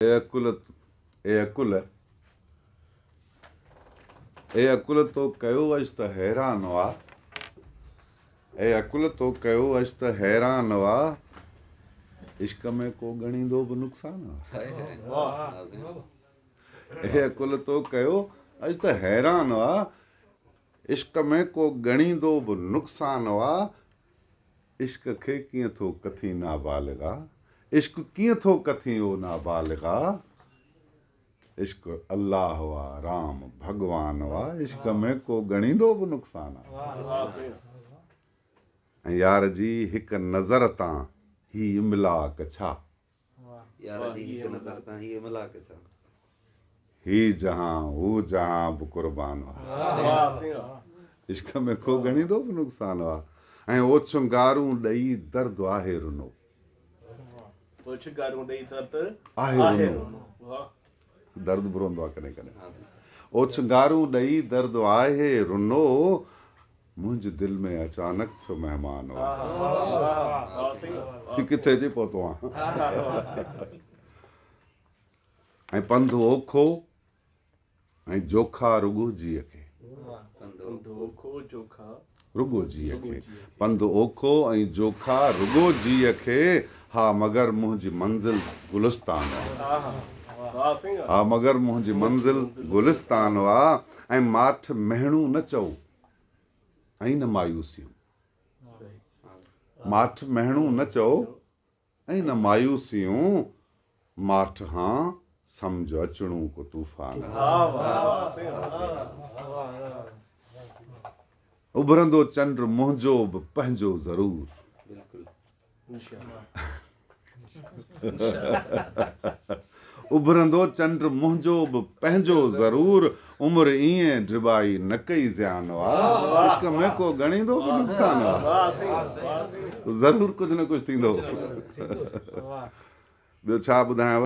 اي عقل اي عقل اي عقل تو ڪيو اڄ ته حيران وا اي عقل تو ڪيو اڄ ته حيران وا عشق ۾ ڪو ڳڻيندو به نقصان وا اي عقل تو ڪيو اڄ ته حيران وا عشق ۾ ڪو ڳڻيندو به نقصان وا عشق کي ڪيئن ٿو ڪٿين نابالغا. عشق ڪيئن ٿو ڪٿين او نابالغا. عشق الله آ رام ڀڳوان آ عشق ۾ ڪو ڳڻيندو به نقصان آ. ۽ يار جي هڪ نظر تان هي املاڪ ڇا. يار جي هڪ نظر تان هي املاڪ ڇا. هي جهان هو جهان به قربان آ. عشق ۾ ڪو ڳڻيندو به نقصان آ. ۽ اوڇنگارون ڏئي درد آهي رنو. اوڇنگارون ڏئي درد آهي رنو. درد به روندو آ ڪڏهن ڪڏهن. اوڇنگارون ڏئي درد آهي رنو. منهنجي دل ۾ اچانڪ ٿيو مهمان آ. هي ڪٿي اچي پهتو آن. ۽ پنڌ اوکو ۽ جوکا رڳو جيء کي. رڳو جيء کي. پنڌ اوکو ۽ جوکا رڳو جيء کي. ها مگر منهنجي منزل گلستان آ. ها مگر منهنجي منزل گلستان آ. ۽ ماٺ مهڻو نه چئو ۽ نه مايوسيون. ماٺ مهڻو نه چئو ۽ نه مايوسيون ماٺ هان سمجهه اچڻو ڪو طوفان اڀرندو چنڊ منهنجو به پنهنجو ضرور. اڀرندو چنڊ منهنجو به پنهنجو ضرور عمر ائين ڊٻائي نه ڪئي زيان آ عشق ۾ ڪو ڳڻيندو به نقصان آ ضرور ڪجهه نه ڪجهه ٿيندو ٻيو ڇا ٻڌايانو.